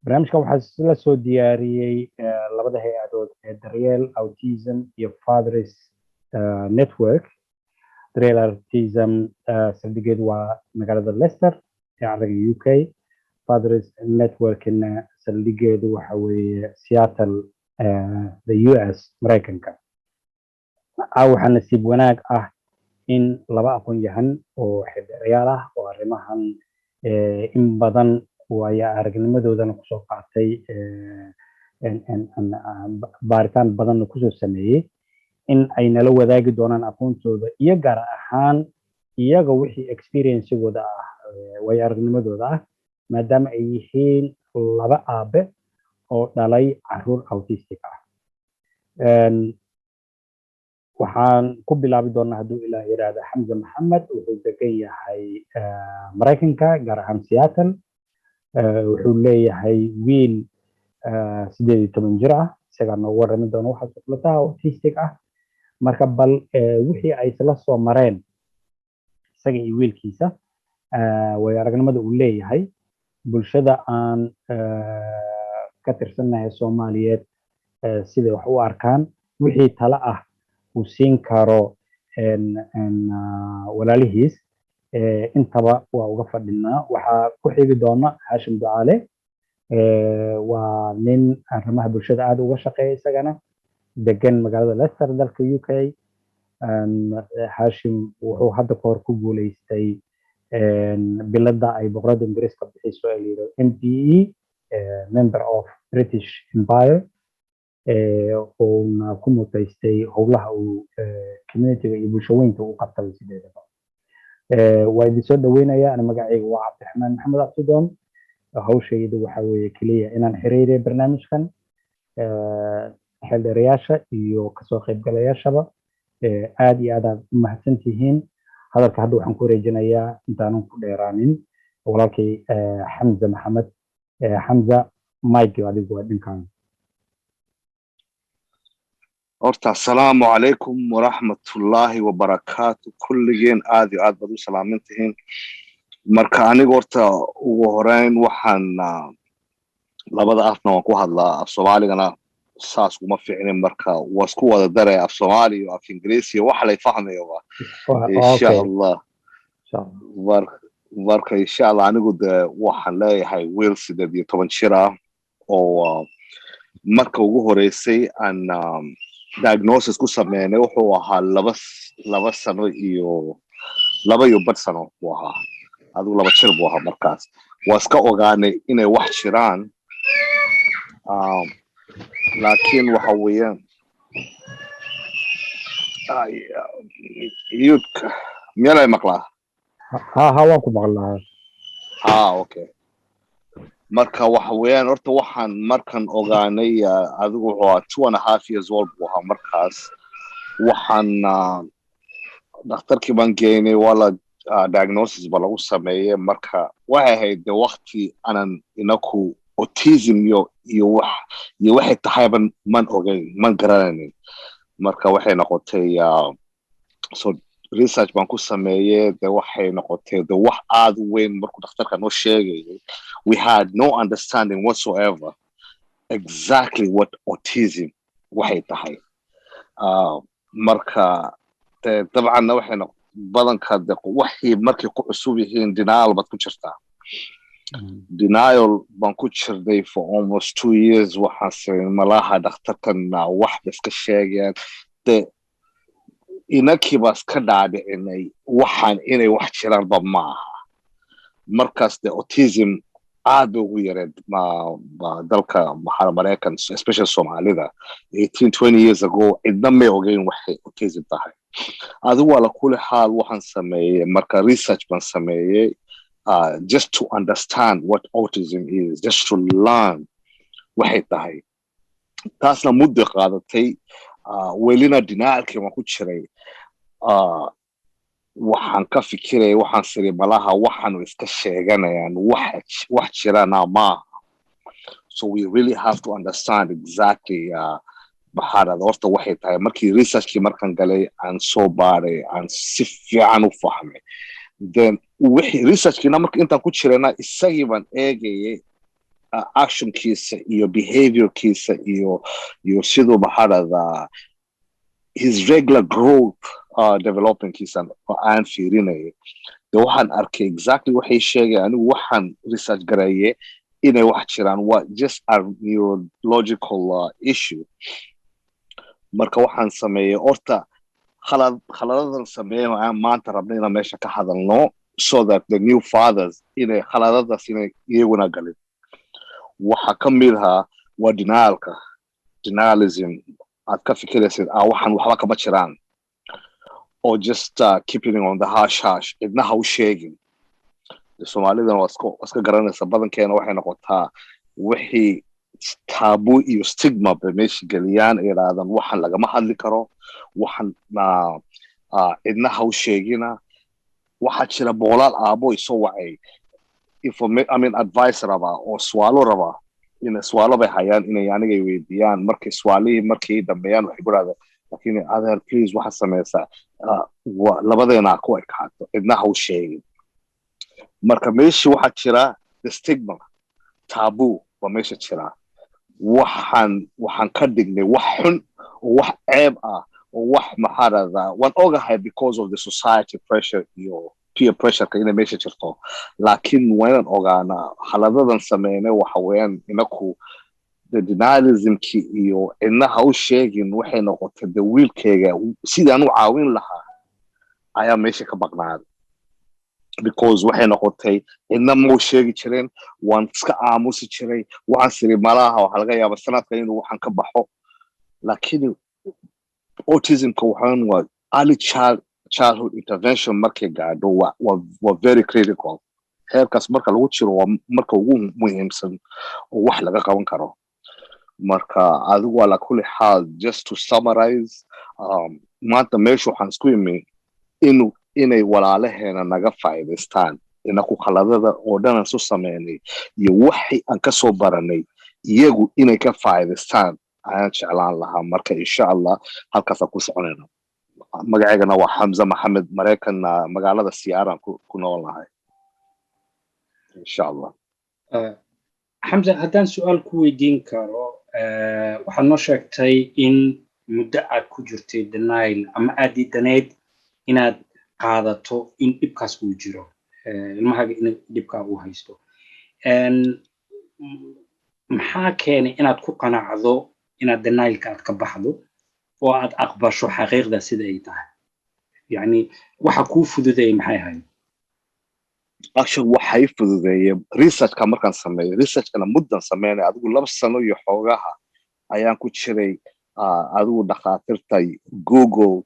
Barnaamijkan waxaa la soo diyaariyey labada hay-adood ee Daryeel Autism iyo Fathers Network. Daryeel Autism saldhigeedu waa magaalada Leicester ee cariga UK. Fathers Networkna saldhigeedu waxa weeye Seattle, the US, Maraykanka. Waxaa nasiib wanaag ah in laba aqoon-yahan oo xildhibayaal ah oo arrimahan in badan waayo aragnimadoodana kusoo qaatay, baaritaan badanna kusoo sameeyey, in ay nala wadaagi doonaan aqoontooda iyo gaar ahaan iyaga wixii experiencegooda ah, waayo aragnimadooda ah, maadaama ay yihiin laba aabe oo dhalay caruur autistic ah. Waxaan ku bilaabi doonaa, hadduu Ilaah yidhaahdo, Xamza Maxamed. Wuxuu degan yahay Maraykanka, gaar ahaan Seattle. Wuxuu leeyahay wiil 18 jir ah. Isagaa noogu warrami doona waxaas kutlataha autistic ah. Marka bal wixii ay isla soo mareen isaga iyo wiilkiisa, waayo aragnimada uu leeyahay, bulshada aan ka tirsannahay Soomaaliyeed siday wax u arkaan, wixii talo ah uu siin karo walaalihiis, intaba waa uga fadhinaa. Waxaa ku xigi doona Haashim Ducaale. Waa nin arrimaha bulshada aad uga shaqeeya, isagana degan magaalada Leicester, dalka UK. Haashim wuxuu hadda kahor ku guuleystay bilada ay Boqoradda Ingiriiska bixiso ee la yidhahdo MBE, Member of British Empire, uuna ku mutaystay howlaha uu communityga iyo bulshaweynta u qabtay. Sideedaba waa idin soo dhaweynaya. Ana magacayga waa Cabdiraxmaan Maxamed Abtidoon. Hawshaydu waxa weeye keliya inaan xiriiriyo barnaamijkan, xeeldheerayaasha iyo kasoo qaybgalayaashaba. Aad iyo aad aad u mahadsan tihiin. Hadalka hadda waxaan ku wareejinayaa, intaanan ku dheeraanin, walaalkay Xamza Maxamed. Xamza, mike adigu waa dhinkan. Horta asalaamu calaykum waraxmatullaahi wabarakaatu. Kulligeen aad iyo aad baad u salaaman tihiin. Marka aniga horta ugu horeyn waxaan labada afna waan ku hadlaa, af Soomaaligana saas uma fiicnin, marka waa isku wada daraya af Soomaali iyo af Ingiriisi, waxa lay fahmayoba insha Allah. Marka insha Allah anigu de waxaan leeyahay wiil 18 jir ah oo marka ugu horeysay aan diagnosis ku sameynay wuxuu ahaa 2 sano iyo 2 iyo badh sano buu ahaa, adigu 2 jir buu ahaa. Markaas waa iska ogaanay inay wax jiraan, laakiin waxa weeyaan yudka miyalay maqlaa? Ha ha, waan ku maqlaa. Ha, okay. Marka waxa weeyaan horta waxaan markan ogaanay, adigu wuxuu ahaa 2.5 years old buu ahaa. Markaas waxaan dhakhtarkii baan geynay, waa la diagnosis ba lagu sameeyey. Marka waxay ahayd de wakti aanan inaku autism iyo wax iyo waxay tahayba man ogeyn, man garanaynin. Marka waxay noqotay, so research baan ku sameeyey. De waxay noqotay de wax aad u weyn. Markuu dhakhtarka noo sheegayay, we had no understanding whatsoever exactly what autism waxay tahay. Marka de dabcanna waxay noq badanka de waxay markay ku cusub yihiin denial baad ku jirtaa. Denial baan ku jirnay for almost 2 years. Waxaan sirin malaha dhakhtarkan wax ba iska sheegayaan. De inakii baa iska dhaadhicinay waxaan inay wax jiraanba ma aha. Markaas de autism aad bay ugu yareed ma dalka maxaa Maraykan, especially Soomaalida. 18 20 years ago cidna may ogeyn waxay autism tahay. Adigu ala kuli xaal waxaan sameeyey marka research baan sameeyey, just to understand what autism is, just to learn waxay tahay. Taasna muddo qaadatay. Welina denialkii waan ku jiray. Waxaan ka fikiraya, waxaan siri malaha waxaanu iska sheeganayaan, wax jirana maaha. So we really have to understand exactly maxaa dhahda horta waxay tahay. Markii researchkii markaan galay, aan soo baaray, aan si fiican u fahmay, then wixii researchkiina marka intaan ku jirayna isagii baan eegayay. Actionkiisa iyo behaviorkiisa iyo siduu, maxaa dhahdaa, his regular growth, developmentkiisa aan fiirinayay, de waxaan arkay exactly waxay sheegay. Anigu waxaan research gareeye inay wax jiraan, waa just a neurological issue. Marka waxaan sameeyey horta khalad, khaladadan sameeyey oo aan maanta rabna inaan meesha ka hadalno, so that the new fathers inay khaladadaas inay iyaguna galin. Waxa ka mid ahaa waa denialka, denialism. Aad ka fikiraysid, ah, waxaan waxba kama jiraan, or just keeping it on the hush hush, cidna ha u sheegin. Soomaalidana waa iska garanaysa, badankeena waxay noqotaa wixii taboo iyo stigma bay meesha geliyaan, ay yidhaahdaan waxaan lagama hadli karo, waxaan cidna ha u sheegina. Waxaa jira boqolaal aabo isoo wacay, I mean, advice rabaa oo su'aalo rabaa, in su'aalo bay hayaan inay anigay weydiiyaan. Markay su'aalihii markay dhameeyaan, waxay ku dhahdaan, "Laakiin adeer, please, waxaad samaysaa labadeena ku ekaato, cidna ha u sheegin." Marka meeshii waxaa jira the stigma, taboo waa meesha jira. Waxaan ka dhignay wax xun oo wax ceeb ah oo wax, maxaa dhahdaa, waan ogahay because of the society pressure iyo peer pressureka inay meesha jirto, laakiin waa inaan ogaanaa khaladadan sameynay. Waxa weeyaan inaku the denialismki iyo cidna ha u sheegin waxay noqotay de wiilkayga sidaan u caawin lahaa ayaa meesha ka maqnaaday, because waxay noqotay cidna mau sheegi jirin, waan iska aamusi jiray. Waxaan siri malaha waxaa laga yaaba sanadka inuu waxaan ka baxo, laakiin autismka waxaan waa early childhood intervention markay gaadho waa very critical. Heerkaas marka lagu jiro waa marka ugu muhiimsan oo wax laga qaban karo. Marka adigu, ala kulli xaal, just to summarize, maanta meesha waxaan isku imi inay walaalaheena naga faa'iidaystaan, inaku khaladada oo dhan aan su sameynay iyo waxii aan kasoo baranay, iyagu inay ka faa'iidaystaan ayaan jeclaan lahaa. Marka insha Allah halkaasaan ku soconayna. Magaceygana waa Xamza Maxamed, Maraykan, magaalada Seattle ku nool nahay, insha Allah. Xamza, haddaan su-aal ku weydiin karo, waxaad noo sheegtay in muddo aad ku jirtay denial ama aad diidaneyd inaad qaadato in dhibkaas uu jiro, ilmahaaga in dhibkaa uu haysto. Maxaa keenay inaad ku qanacdo inaad denialka aad ka baxdo oo aad aqbasho xaqiiqda sida ay tahay? Yacni, waxa kuu fududeeyay maxay ahayd? Actually, waxay fududeeyeen researchka markaan sameeyo. Researchkana muddan sameynaya, adigu 2 sano iyo xoogaha ayaan ku jiray. Adigu dhakhaatiirta, Google,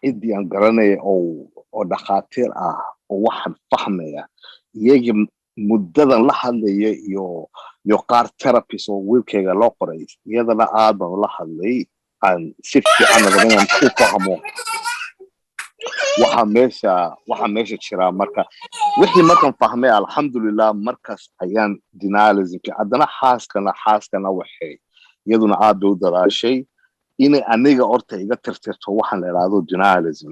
ciddii aan garanaya oo dhakhaatiir ah oo waxaan fahmaya, iyagii muddadan la hadlaya, iyo qaar therapist oo wiilkayga loo qoray, iyadana aad baan ula hadlay, aan si fiican raba inaan u fahmo waxa meesha jira. Marka wixii markaan fahmay, alxamdulilah, markaas ayaan denialismki. Haddana xaaskana waxay iyaduna aad bay u dadaashay inay aniga horta iga tirtirto waxaan la idhaahdo denialism,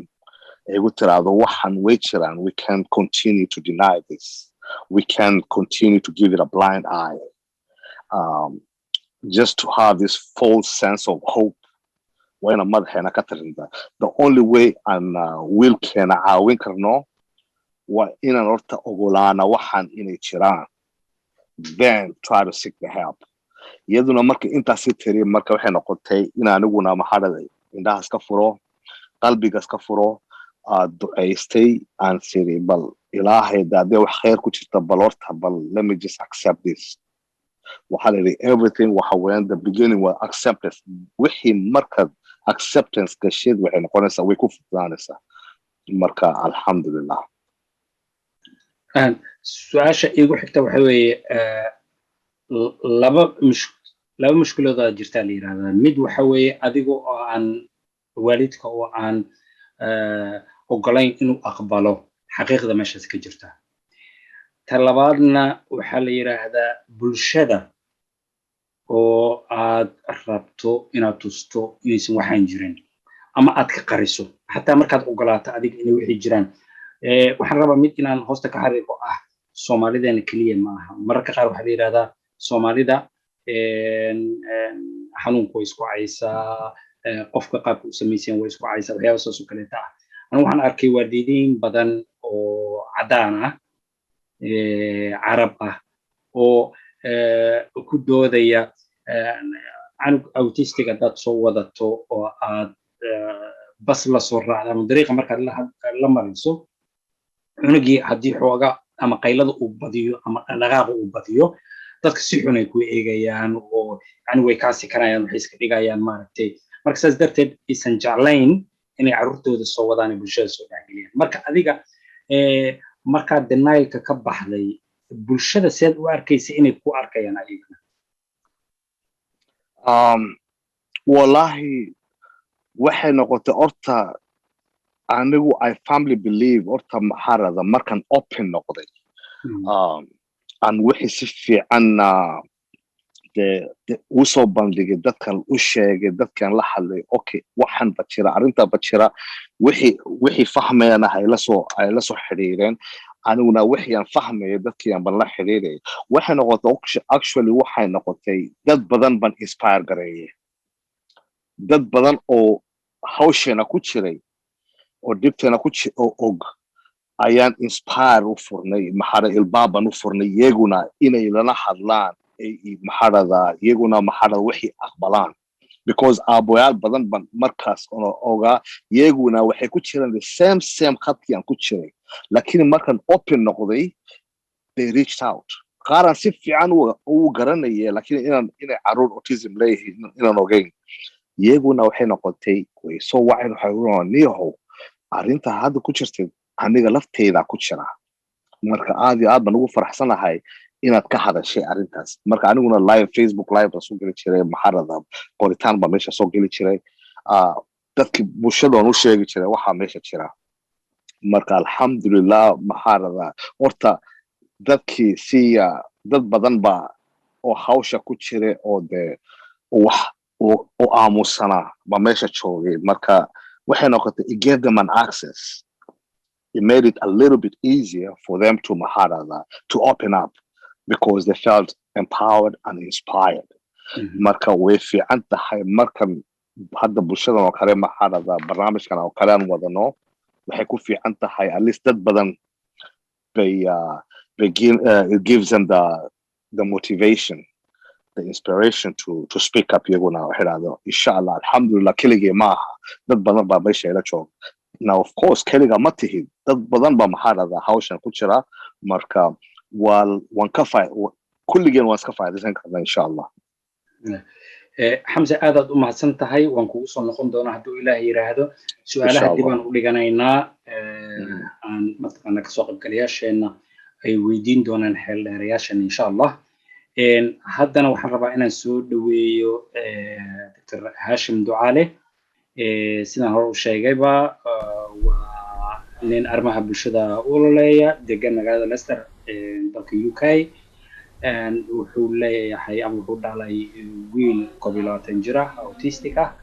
ay igu tiraahdo waxaan way jiraan, we can continue to deny this, we can continue to give it a blind eye, just to have this false sense of hope. Waa ina madaxeena ka tirinta. The only way aan wiilkeena caawin karno waa inaan horta ogolaana waxaan inay jiraan, then try to seek the help. Iyaduna marka intaasi tiri, marka waxay noqotay in aniguna, maxaa, indhahaas ka furo, qalbigaas ka furo, ducaystay, aan siri bal Ilaahay daadee wax khayr ku jirta, bal horta bal let me just accept this. Waxaa la yidhi everything waxa weeyaan the beginning waa acceptance. Wixii markaad acceptance gasheed, waxay noqonaysaa way ku fududaanaysaa. Marka alxamdulilah. Su-aasha iigu xigta waxa weeye, laba mushkiladooda jirtaa la yidhahdaa. Mid waxa weeye adiga oo aan waalidka oo aan ogolayn inuu aqbalo xaqiiqda meeshaas ka jirta. Ta labaadna waxaa la yidhaahdaa bulshada oo aad rabto inaad tusto inaysan waxaan jirin ama aad ka qariso, xataa markaad ogolaato adiga inay wixii jiraan. Waxaan rabaa mid inaan hoosta ka xariiqo ah. Soomaalideena keliya ma aha. Mararka qaar waxaa la yidhahdaa Soomaalida xanuunku way isku caysaa, qofka qaabka u samaysan way isku caysaa, waxyaaba saas oo kaleeta ah. Anigu waxaan arkay waalidiin badan oo caddaan ah, Carab ah, oo ku doodaya canug autistic haddaad soo wadato oo aad bas la soo raacda ama dariiqa markaad la marayso, cunugii haddii xooga ama qaylada uu badiyo ama dhaqdhaqaaqa uu badiyo, dadka si xun ay ku eegayaan oo yani way kaasi karayaan, waxay iska dhigayaan maaragtay. Marka saas darteed aysan jeclayn inay carruurtooda soo wadaan, ay bulshada soo dhexgeliyaan. Marka adiga markaad denialka ka baxday, bulshada seed u arkaysa inay ku arkayaan ayagana? Wallahi waxay noqotay horta anigu I firmly believe horta maxarada markaan open noqday aan wixii si fiicanna de u soo bandhigay, dadkan u sheegay, dadkan la hadlay, okay, waxan ba jira, arrintaa ba jira, wixii fahmayana ay la soo xiriireen, aniguna wixii aan fahmaya dadkii aan ban la xiriirayay. Waxay noqotay, actually waxay noqotay dad badan ban inspire gareeyay, dad badan oo hawsheena ku jiray oo dhibteena ku oo og ayaan inspire u furnay, maxara ilbaab baan u furnay iyaguna inay lana hadlaan, maxarada iyaguna maxarada wixii aqbalaan, because aaboyaal badan ban markaas ogaa, iyaguna waxay ku jiraan the same khadkii aan ku jiray, laakiin markaan open noqday they reached out. Qaaraan si fiican u garanaya, laakiin inay caruur autism leeyihiin inaan ogeyn, iyaguna waxay noqotay way soo waceen, waxay uraa, "Niyahow, arrinta hadda ku jirtay aniga lafteyda ku jira, marka aad iyo aad baan ugu faraxsanahay inaad ka hadashay arrintaas." Marka aniguna live, Facebook live baan soo geli jiray, maxarada qoritaan baa meesha soo geli jiray, dadki bulshada waan u sheegi jiray waxaa meesha jira. Marka alxamdulilah, maxarada horta dadkii siya dad badan baa oo hawsha ku jira oo dee wax oo aamusanaa baa meesha joogay. Marka waxay noqotay it gave them an access, it made it a little bit easier for them to maxarada to open up because they felt empowered and inspired. Marka way fiican tahay markan hadda bulshadan oo kale maxarada barnaamijkan oo kale aan wadano, waxay ku fiican tahay at least dad badan bay give, it gives them the motivation, the inspiration to speak up. Iyaguna waxay dhahdo, "Insha Allah, alxamdulillah, keligee ma aha, dad badan baa meesha ila jooga." Now of course keliga ma tihid, dad badan baa maxaa dhahdaa hawshan ku jira. Marka waa waan ka fa kulligeen waan iska faa'idaysan karnaa, insha Allah. Xamse, aadaad u mahadsan tahay. Waan kugu soo noqon doonaa hadduu Ilaah yiraahdo. Su-aalaha dib aan u dhiganaynaa, aan mataqaana kasoo qaybgalayaasheenna ay weydiin doonaan xeeldheerayaashan, insha Allah. Haddana waxaan rabaa inaan soo dhaweeyo Dr. Hashim Ducaale. Sidaan hore u sheegayba, waa nin arrimaha bulshada u ololeeya, degan magaalada Leicester, dalka UK. Wuxuu leeyahay ama wuxuu dhalay wiil 21 jir ah, autistic ah.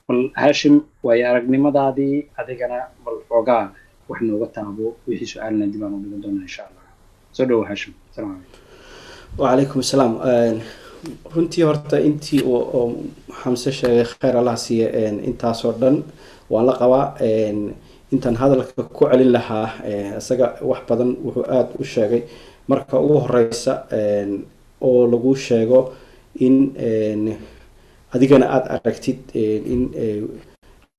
Bal Hashim, waayo aragnimadaadii adigana bal xoogaa wax nooga taabo, wixii su-aalna dib aan u dhigan doonaa, insha Allah. Soo dhawo Hashim, asalaamu calaykum. Wacalaykum asalaam. Runtii horta intii uu Xamse sheegay, kheyr Allah siiye, intaasoo dhan waan la qabaa. Intaan hadalka ku celin lahaa isaga wax badan wuxuu aada u sheegay. Marka ugu horeysa oo lagu sheego in adigana aada aragtid in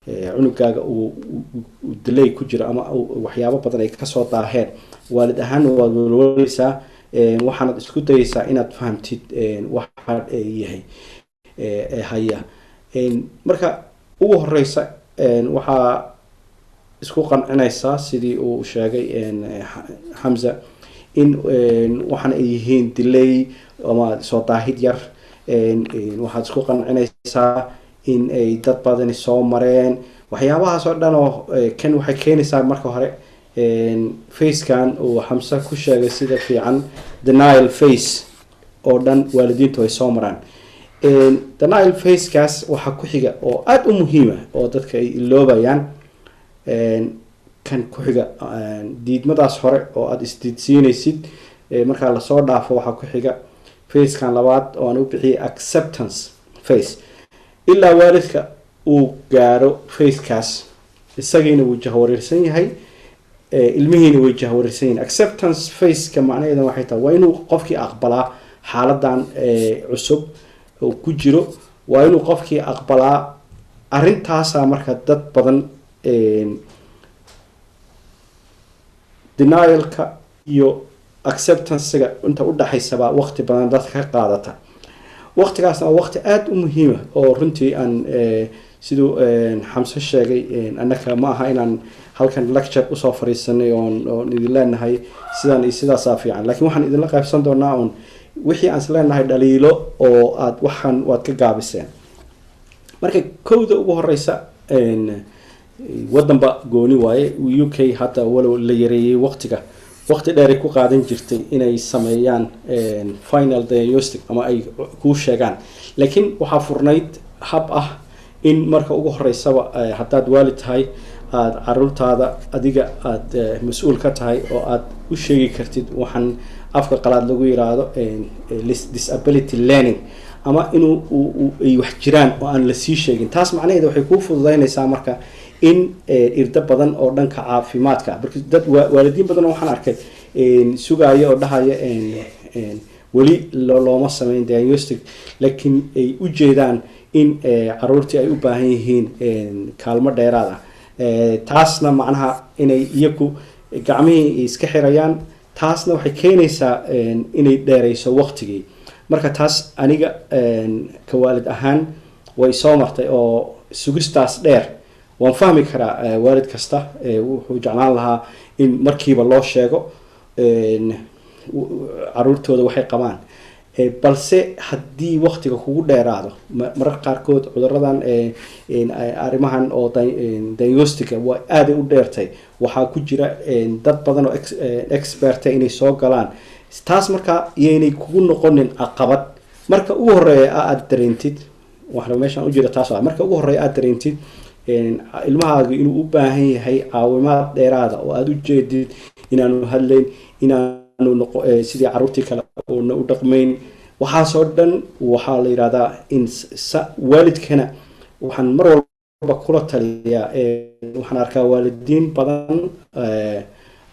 cunugaaga uu delay ku jiro ama waxyaabo badan ay kasoo daaheen, waalid ahaanna waad walwaleysaa, waxaanad isku dayeysaa inaad fahamtid waxa yahay haya. Marka ugu horeysa waxaa isku qancinaysaa, sidii uu sheegay Xamza, in waxaan ay yihiin delay ama soo daahid yar. Waxaad isku qancinaysaa in ay dad badani soo mareen waxyaabahaas oo dhan, oo kan waxay keenaysaa marka hore phasekan uu Xamse ku sheegay sida fiican, denial phase oo dhan waalidiintu ay soo maraan. Denial phasekaas waxaa ku xiga oo aada u muhiima oo dadka ay iloobayaan. Kan ku xiga diidmadaas hore oo aada isdiidsiinaysid markaa lasoo dhaafo, waxaa ku xiga phasekan labaad oo aan u bixiyay acceptance phase. Ilaa waalidka uu gaaro phasekaas, isagiina wuu jahwareersan yahay, ilmihiina way jahwareersan yihin. Acceptance phaseka macnaheeda waxay tahay waa inuu qofkii aqbalaa xaaladan cusub oo ku jiro, waa inuu qofkii aqbalaa arrintaasaa. Marka dad badan denialka iyo acceptancega inta udhaxaysaba waqti badan dadka ka qaadata. Waqtigaasna waa waqti aada u muhiima oo runtii aan siduu Xamse sheegay, annaka ma aha inaan halkan lecture usoo fariisanay oon idin leenahay sidaan iyo sidaasaa fiican, lakin waxaan idinla qaybsan doonaa oon wixii aan is leenahay dhaliilo oo aad waxaan waad ka gaabiseen. Marka kowda ugu horeysa, wadanba gooni waaye. UK hadda walow la yareeyey waqtiga, waqti dheeray ku qaadan jirtay inay sameeyaan final diagnostic ama ay kuu sheegaan, laakiin waxaa furnayd hab ah in marka ugu horeysaba haddaad waalid tahay aada caruurtaada adiga aada mas-uul ka tahay oo aada u sheegi kartid waxaan afka qalaad lagu yiraahdo disability learning, ama inuu ay wax jiraan oo aan lasii sheegin. Taas macnaheeda waxay kuu fududeynaysaa marka in irdo badan oo dhanka caafimaadka, marka dad waalidiin badan oo waxaan arkay sugaya oo dhahaya weli looma sameyn diagnostic, laakiin ay u jeedaan in caruurtii ay u baahan yihiin kaalmo dheeraad ah. Taasna macnaha inay iyagu gacmihii iska xirayaan, taasna waxay keenaysaa inay dheereyso waqtigii. Marka taas aniga ka waalid ahaan way soo martay oo sugistaas dheer waan fahmi karaa. Waalid kasta wuxuu jeclaan lahaa in markiiba loo sheego caruurtooda waxay qabaan, balse haddii waqtiga kugu dheeraado, mararka qaarkood cuduradan, arrimahan oo diagnostica waa aaday u dheertay. Waxaa ku jira dad badan oo experta inay soo galaan. Taas markaa iyaynay kugu noqonin caqabad. Marka ugu horeeya aada dareentid, waxna meeshaan ujeeda taas ah, marka ugu horeeya aada dareentid ilmahaagu inuu u baahan yahay caawimaad dheeraada oo aada u jeedid inaanu hadlayn, inaanu noqo sidii caruurtii kale uuna u dhaqmayn, waxaasoo dhan waxaa la yidhahdaa in waalidkana waxaan mar walba kula taliyaa. Waxaan arkaa waalidiin badan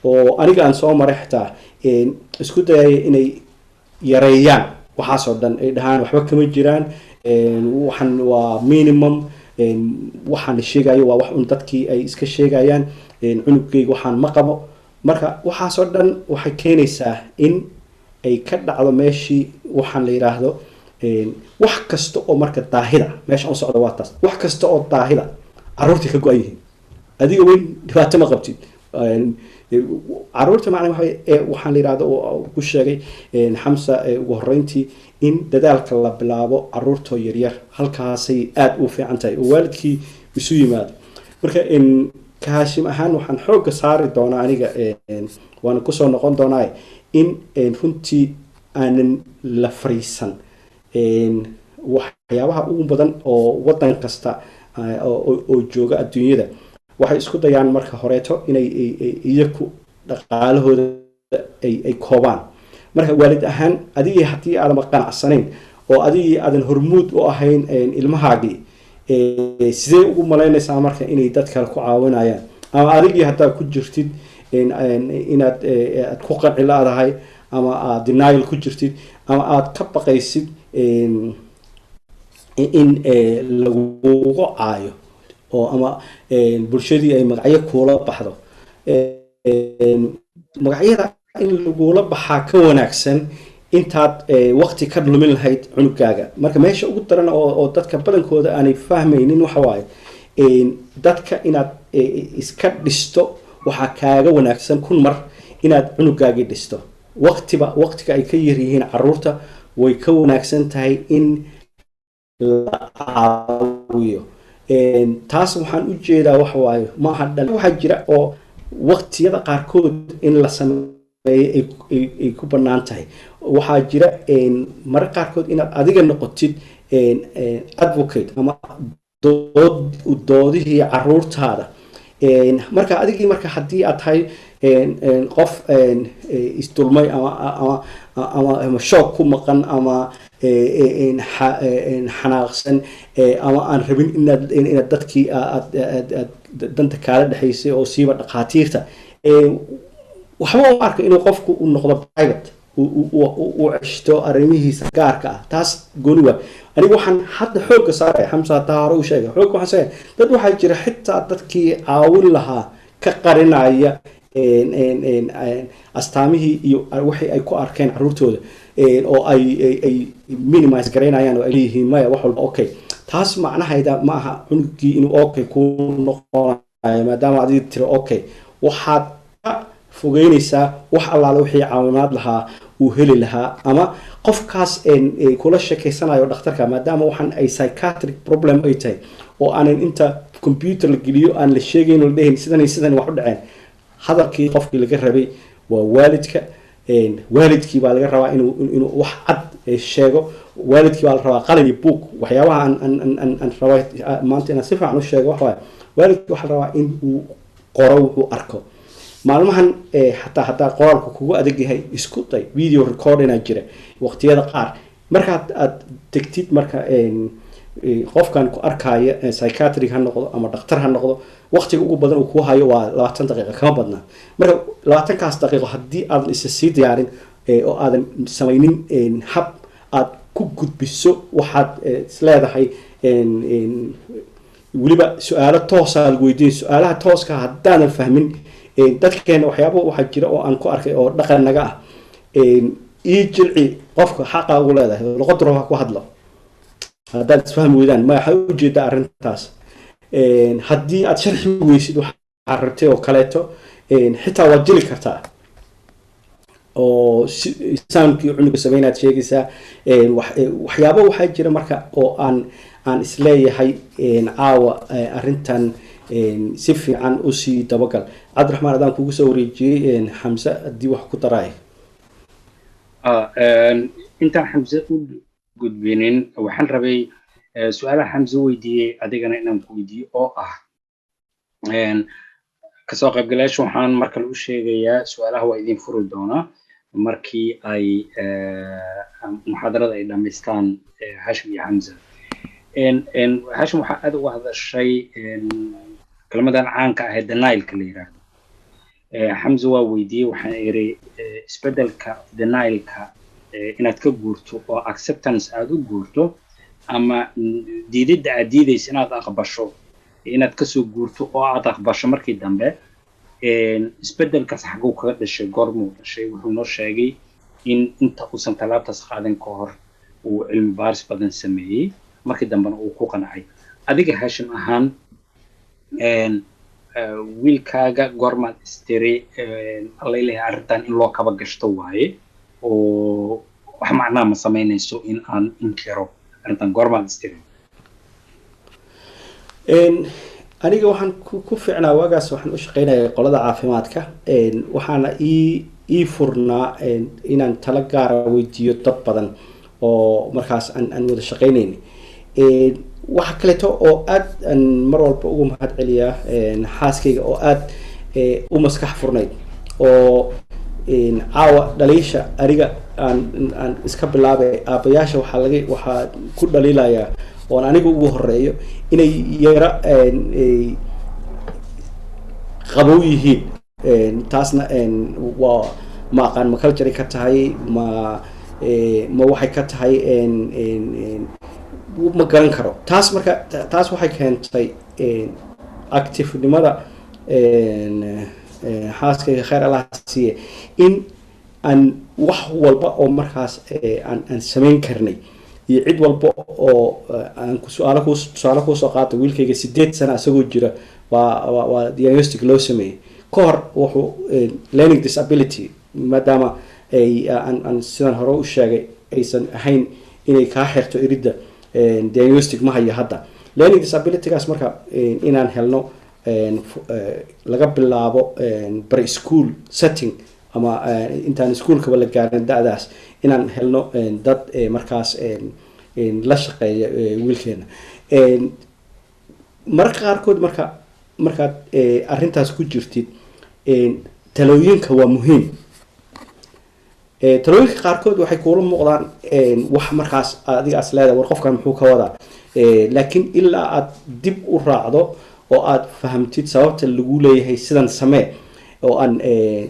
oo aniga aan soo maray xitaa isku dayaya inay yareeyaan waxaasoo dhan, ay dhahaan waxba kama jiraan, waxaan waa minimum, waxaan la sheegayo waa wax un dadkii ay iska sheegayaan, cunugeyga waxaan ma qabo. Marka waxaasoo dhan waxay keenaysaa in ay ka dhacdo meeshii waxaan la yidhaahdo wax kasta oo marka daahida meesha u socda waa taas. Wax kasta oo daahida caruurtii ka go-an yihiin, adiga weyn dhibaato ma qabtid. Caruurta macna waxa waxaan la yidhahdo oo ku sheegay Xamsa ugu horreyntii in dadaalka la bilaabo caruurtoo yaryar, halkaasay aada u fiican tahay oo waalidkii isu yimaado. Marka ka Haashim ahaan waxaan xoogga saari doonaa aniga, waana kusoo noqon doonaa, in runtii aanan la fariisan. Waxyaabaha ugu badan oo wadan kasta oo jooga adduunyada waxay isku dayaan marka horeeto inay iyaku dhaqaalahooda ay koobaan. Marka waalid ahaan adigii haddii aadan qanacsanayn oo adigii aadan hormuud u ahayn ilmahaagii, sidee ugu malaynaysaa marka inay dad kale ku caawinayaan? Ama adigii haddaa ku jirtid inaad aad ku qanci la-dahay ama aad denial ku jirtid ama aad ka baqaysid in lagugu caayo oo ama bulshadii ay magacyo kuula baxdo, magacyada in lagula baxaa ka wanaagsan intaad waqti ka lumin lahayd cunugaaga. Marka meesha ugu daran oo dadka badankooda aanay fahmaynin waxa waaye dadka inaad iska dhisto waxaa kaaga wanaagsan kun mar inaad cunugaagii dhisto. Waqtiba waqtiga ay ka yar yihiin caruurta way ka wanaagsan tahay in la caawiyo. Taas waxaan u jeedaa waxa waaye maaha dhal waxaa jira oo waqtiyada qaarkood in la sameeyo ay ku bannaan tahay. Waxaa jira marar qaarkood inaad adiga noqotid advocate ama dood doodihii caruurtaada. Marka adigii, marka haddii aad tahay qof isdulmay ama shoog ku maqan ama xanaaqsan ama aan rabin inaad dadkii aad danta kaala dhexaysay oo siiba dhakhaatiirta waxba u arka inuu qofku u noqdo private, uu ceshto arrimihiisa gaarka ah, taas gooni waa. Aniga waxaan hadda xoogga saaraya, Xamsa taa hore u sheegay, xoogga waxaan sheegay dad waxaa jira xitaa dadkii caawin lahaa ka qarinaya astaamihii iyo wixii ay ku arkeen caruurtooda oo ay minimize garaynayaan oo ay leeyihiin, "Maya, wax walba okay." Taas macnahayda ma aha cunugii inuu okay ku noqonayo maadaama adiga tiro okay. Waxaad ka fogeynaysaa wax allaale wixii caawimaad lahaa uu heli lahaa ama qofkaas kula sheekeysanayo dhakhtarka, maadaama waxaan ay psychiatric problem ay tahay oo aanan inta computer la geliyo aan la sheegayn oo la dhehayn sidan iyo sidan wax u dhaceen. Hadalkii qofkii laga rabay waa waalidka. Waalidkii baa laga rabaa inuu wax cad sheego. Waalidkii baa la rabaa qalin iyo book. Waxyaabaha aan raba maanta inaan si fiican u sheego waxa waaye, waalidkii waxaa la rabaa in uu qoro wuxuu arko maalmahan. Xataa haddaa qoraalku kugu adag yahay, isku day video recording jira waqtiyada qaar. Markaad aad tegtid, marka qofkan ku arkaya, psychiatric ha noqdo ama dhakhtar ha noqdo, waqtiga ugu badan uu ku hayo waa 20 daqiiqa, kama badna. Marka 20-kaas daqiiqo haddii aadan isa sii diyaarin oo aadan samaynin hab aad ku gudbiso waxaad isleedahay, weliba su-aalo toosaa lagu weydiinay, su-aalaha tooska haddaanan fahmin. Dadkeena waxyaaba waxaa jira oo aan ku arkay oo dhaqan naga ah, ii jilci. Qofka xaqa ugu leedahay luqaddu raba ku hadlo. Haddaad isfahmi weydaan, ma waxay ujeedaa arrintaas, haddii aad sharxi weysid waxaad rabtay oo kaleeto, xitaa waad jili kartaa oo soundkii cunuga sameynaad sheegaysaa. Waxyaabo waxaa jira marka oo aan isleeyahay caawa arrintan si fiican usii dabagal. Cabdiraxmaan, adaan kugu soo wareejiyey Xamse haddii wax ku daraay. Intaan Xamse u gudbinin, waxaan rabay su-aalaha Xamse weydiiyey adigana inaan ku weydiiyo oo ah kasoo qaybgalayaasha. Waxaan mar kale u sheegayaa, su-aalaha waa idin furi doonaa markii ay muxaadarada ay dhamaystaan Hashim iyo Xamza. Hashim, waxaa aad uga hadashay kelmadan caanka ah ee denialka la yiraahdo. Xamza waa weydiiyey, waxaan iri, isbeddelka denialka inaad ka guurto oo acceptance aad u guurto ama diididda aad diidaysa inaad aqbasho, inaad kasoo guurto oo aad aqbasho markii dambe, isbeddelkaas xaguu kaga dhashay, goormuu dhashay? Wuxuu noo sheegay in inta uusan tallaabtaas qaadan ka hor uu cilmi baaris badan sameeyey, markii dambena uu ku qancay. Adiga Hashim ahaan, wiilkaaga goormaad istiri, "Allaylehay, arrintan in loo kaba gashto waaye oo wax macnaa ma samaynayso in aan inkiro arrintan"? Goormaad istiri? Aniga waxaan ku fiicnaa waagaas waxaan u shaqaynayay qolada caafimaadka, waxaana ii furnaa inaan talo gaara weydiiyo dad badan oo markaas aan wada shaqaynayn. Waxa kaleeto oo aad aan mar walba ugu mahad celiyaa xaaskayga oo aad u maskax furnayd oo caawa dhaliisha aniga aan iska bilaabay. Aabayaasha waxaa laga waxaa ku dhaliilayaa oon aniga ugu horeeyo inay yara qabow yihiin. Taasna waa ma aqaan, ma culture ka tahay, ma waxay ka tahay, ma garan karo taas. Marka taas waxay keentay activenimada xaaskayga, khayr Allah siiye, in aan wax walba oo markaas aan samayn karnay iyo cid walba oo aan su-aalo ku tusaale kuusoo qaata. Wiilkayga 8 sana isagoo jira waa diagnostic loo sameeyey. Ka hor wuxuu learning disability, maadaama ay aan sidaan hore u sheegay aysan ahayn inay kaa xirto iridda diagnostic ma hayo hadda learning disabilitygaas. Marka inaan helno laga bilaabo pre school setting ama intaan iskuolkaba la gaarin da-daas, inaan helno dad markaas la shaqeeya wiilkeena. Mararka qaarkood marka Markaad arrintaas ku jirtid, talooyinka waa muhiim. Talooyinka qaarkood waxay kuula muuqdaan wax markaas adiga as leedahay, war qofkan muxuu ka wadaa? Laakiin ilaa aad dib u raacdo oo aad fahamtid sababta lagu leeyahay sidan samee, oo aan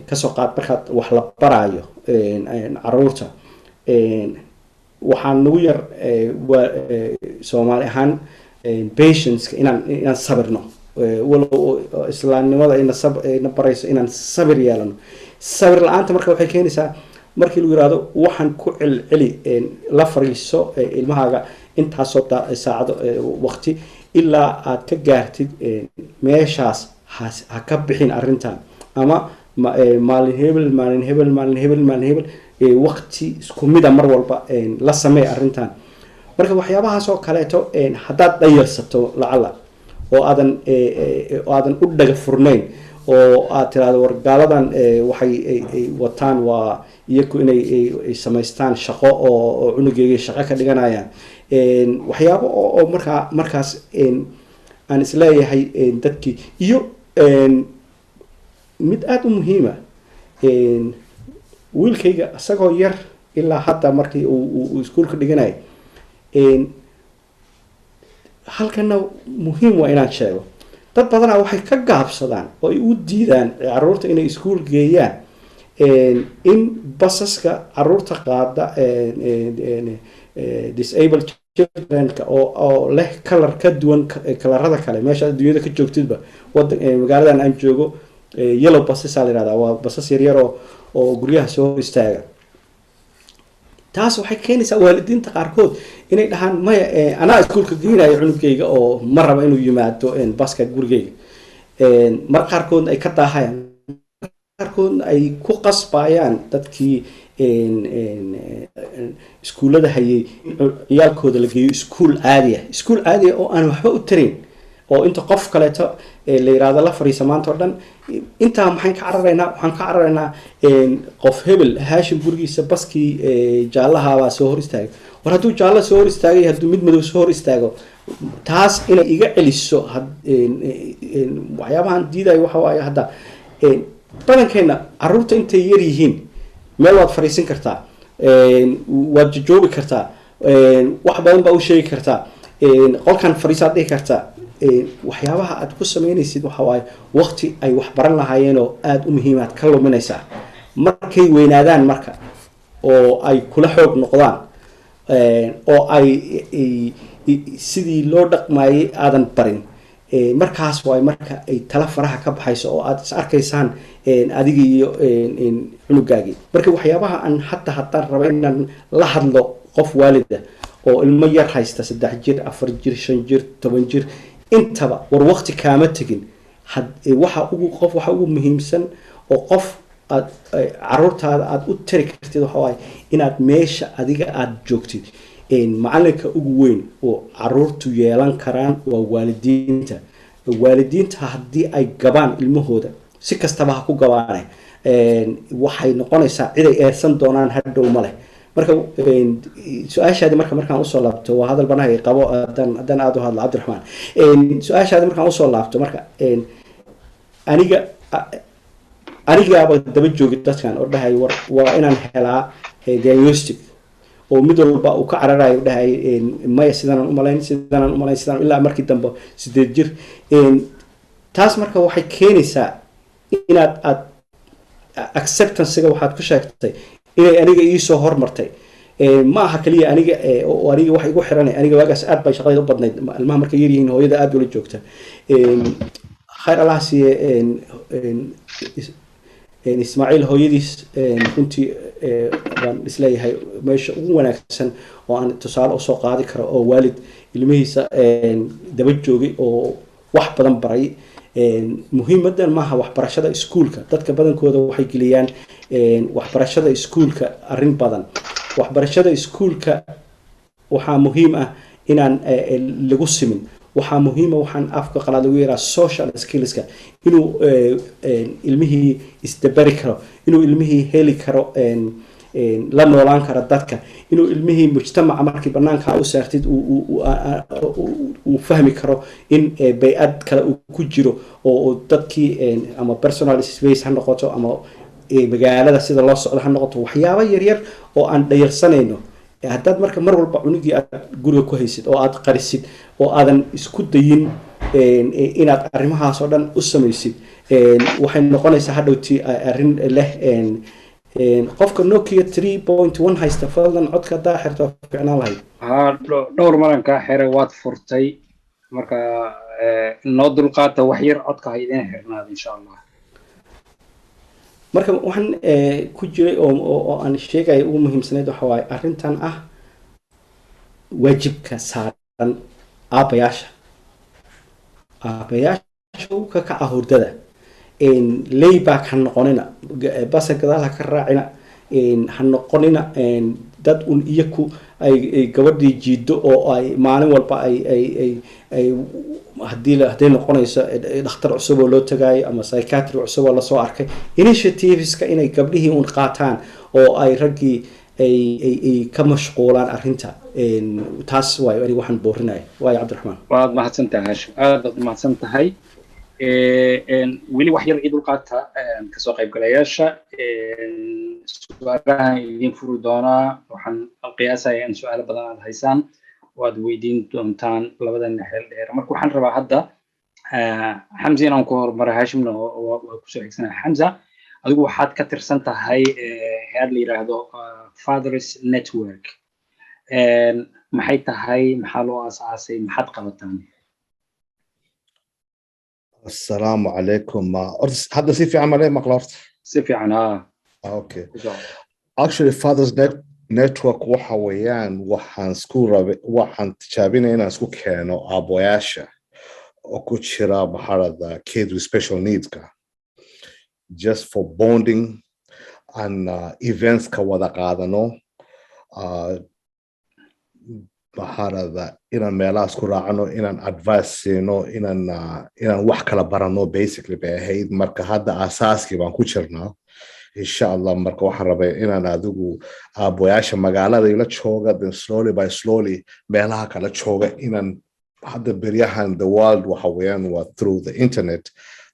kasoo qaad markaad wax la baraayo caruurta, waxaan nagu yar waa Soomaali ahaan patience, inaan sabirno, walow islaamnimada ina barayso inaan sabir yeelano. Sabir la-aanta marka waxay keenaysaa markii lagu yihahdo waxaan ku celceli, la fariiso ilmahaaga intaasoo saacado waqti ilaa aad ka gaartid meeshaas, ha ka bixin arrintan, ama maalin hebel, maalin hebel, maalin hebel, maalin hebel, waqti isku mida mar walba la samee arrintan. Marka waxyaabahaas oo kaleeto haddaad dhayarsato lacala oo aadan u dhaga furnayn oo aad tiraahdo, war gaaladan waxay ay wataan waa iyaku inay ay samaystaan shaqo oo cunugeyga shaqo ka dhiganayaan, waxyaabo oo markaas aan isleeyahay dadkii. Iyo mid aada u muhiima, wiilkayga isagoo yar ilaa hadda markii uu iskuulka dhiganayay, halkana muhiim waa inaan sheego, dad badanaa waxay ka gaabsadaan oo ay u diidaan caruurta inay iskuul geeyaan in basaska caruurta qaada disabled childrenka oo leh color ka duwan colorada kale meesha adduunyada ka joogtidba. Wadan magaaladan aan joogo yellow buses aa la yihahdaa, waa basas yaryar oo guryaha soo hor istaaga. Taas waxay keenaysaa waalidiinta qaarkood inay dhahaan, maya, anaa iskuulka geynayo cunugayga oo ma raba inuu yimaado baska gurigayga. Mar qaarkoodna ay ka daahayaan, qaarkoodna ay ku qasbayaan dadkii iskuullada hayay in ciyaalkooda la geeyo iskuul caadi ah, iskuul caadi ah oo aan waxba u tarayn, oo inta qof kaleeto la yiraahdo la fariisa maanta oo dhan. Intaa maxaan ka cararaynaa? Waxaan ka cararaynaa qof hebel Haashim gurigiisa baskii jaallahabaa soo hor istaagay. War hadduu jaallo soo hor istaagay, hadduu mid madow soo hor istaago, taas inay iga celiso waxyaabahan diidayo waxa waaye, hadda badankeena caruurta intay yar yihiin meel waad fariisin kartaa, waad jojoobi kartaa, wax badan baa u sheegi kartaa, qolkan fariisaad dhihi kartaa. Waxyaabaha aad ku sameynaysid waxa waaye waqti ay wax baran lahaayeen oo aada u muhiimaad ka luminaysaa. Markay weynaadaan marka oo ay kula xoog noqdaan oo ay sidii loo dhaqmayay aadan barin, markaas waay marka ay tala faraha ka baxayso oo aad is arkaysaan adigii iyo cunugaagii. Marka waxyaabaha aan hadda haddaan raba inaan la hadlo qof waalida oo ilmo yar haysta, 3 jir, 4 jir, 5 jir, 10 jir intaba, war waqti kaama tegin. Waxa ugu qof waxa ugu muhiimsan oo qof aad caruurtaada aada u tari kartid waxa waaye inaad meesha adiga aada joogtid. Macalinka ugu weyn oo caruurtu yeelan karaan waa waalidiinta. Waalidiinta haddii ay gabaan ilmahooda, si kastaba ha ku gabaane, waxay noqonaysaa cid ay eersan doonaan hadhow ma leh. Marka su-aashaadi marka markaan usoo laabto, waa hadal banahay qabo haddaan aada u hadlo, Cabdiraxmaan. Su-aashaadi markaan usoo laabto, marka anigaaba daba joogi dadkan oo dhahay, war waa inaan helaa diagnostic, oo mid walba uu ka cararayo, dhahay, maya, sidanaan umalayn, sidanaan umalayn, sidaan, ilaa markii dambe 8 jir. Taas marka waxay keenaysaa inaad aad acceptancega waxaad ku sheegtay inay aniga iisoo hormartay. Ma aha kaliya aniga oo aniga wax igu xiran. Aniga waagaas aad bay shaqadayda u badnayd. Ilmaha markay yaryihiin hooyada aad ula joogta. Khayr Allah siiye Ismaaciil hooyadiis. Runtii waan isleeyahay meesha ugu wanaagsan oo aan tusaale usoo qaadi karo oo waalid ilmihiisa daba joogay oo wax badan baray. Muhiimadan maaha waxbarashada iskuulka. Dadka badankooda waxay geliyaan waxbarashada iskuulka arrin badan. Waxbarashada iskuulka waxaa muhiim ah inaan lagu simin. Waxaa muhiima waxaan afka qalaad lagu yaraa social skillska, inuu ilmihii isdabari karo, inuu ilmihii heli karo. la noolaan kara dadka, inuu ilmihii mujtamaca markii banaanka u saartid uu fahmi karo in bay-ad kale uu ku jiro oo dadkii ama personal space ha noqoto ama magaalada sida loo socdo ha noqoto, waxyaabo yaryar oo aan dhayarsanayno. Haddaad marka mar walba cunugii aad guriga ku haysid oo aad qarisid oo aadan isku dayin inaad arrimahaas oo dhan u samaysid, waxay noqonaysaa hadhowtii arrin leh. Qofka Nokia 3.1 haysta, fadlan codka haddaa xirto fiicnaan lahayd. Ha, dhowr maran kaa xiray, waad furtay. Marka noo dulqaata wax yar, codka ha idin xirnaada, insha Allah. Marka waxaan ku jiray oo aan sheegaya ugu muhiimsanayd waxa waaye arrintan ah waajibka saaran aabbayaasha. Aabbayaasha ka kaca hurdada, layback ha noqonina, basa gadaal ha ka raacina, ha noqonina dad un iyaku ay gabadhii jiido oo ay maalin walba ay hadii hadday noqonayso dhakhtar cusub oo loo tagaayo ama psychiatry cusub oo lasoo arkay, initiativeska inay gabdhihii un qaataan oo ay raggii ay ka mashquulaan arrinta. Taas waayo aniga waxaan boorinaya. Waayo, Cabdiraxmaan. Waad mahadsan tahay, Hashim, aad baad umahadsan tahay. Weli wax yar ii dulqaata, kasoo qaybgalayaasha. Su-aalahan idiin furi doonaa. Waxaan qiyaasaya in su-aalo badan aad haysaan oo aad weydiin doontaan labadan xeel dheer. Marka waxaan rabaa hadda Xamza inaan ku hormaro, Hashimna waa kusoo xigsanaya. Xamza, adigu waxaad ka tirsan tahay hay-ad la yiraahdo Fathers Network. Maxay tahay? Maxaa loo aasaasay? Maxaad qabataan? Asalaamu calaykum. Horta hadda si fiican ma lee maqla horta? Si fiican, ha. Okay, actually Fathers Network waxa weeyaan waxaan isku rabe, waxaan tijaabinaya inaan isku keeno aaboyaasha oo ku jira maxarada kids with special needska, just for bonding and events ka wada qaadano, maxarada inaan meelaha isku raacno, inaan advice siino, inaan wax kala barano basically bay ahayd. Marka hadda asaaskii baan ku jirnaa, insha Allah. Marka waxaan rabay inaan adigu aaboyaasha magaalada ila jooga, then slowly by slowly meelaha kala jooga, inaan hadda beryahan the world waxa weeyaan waa through the internet,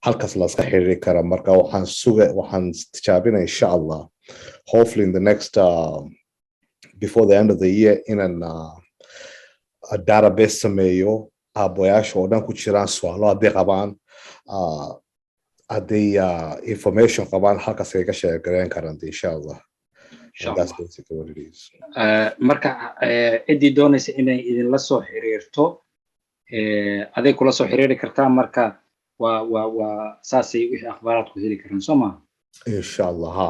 halkaas laska xiriiri kara. Marka waxaan suga, waxaan tijaabinaya, insha Allah, hopefully in the next before the end of the year inaan a database sameeyo aaboyaasha oo dhan ku jiraan, su'aalo hadday qabaan, hadday information qabaan, halkaas ay ka sheegareyn karaan, insha Allah. That's basically what it is. Marka ciddii doonaysa inay idinla soo xiriirto, aday kula soo xiriiri kartaa. Marka waa saasay wixii akhbaaraad ku heli karaan, soo maa? Insha Allah, ha.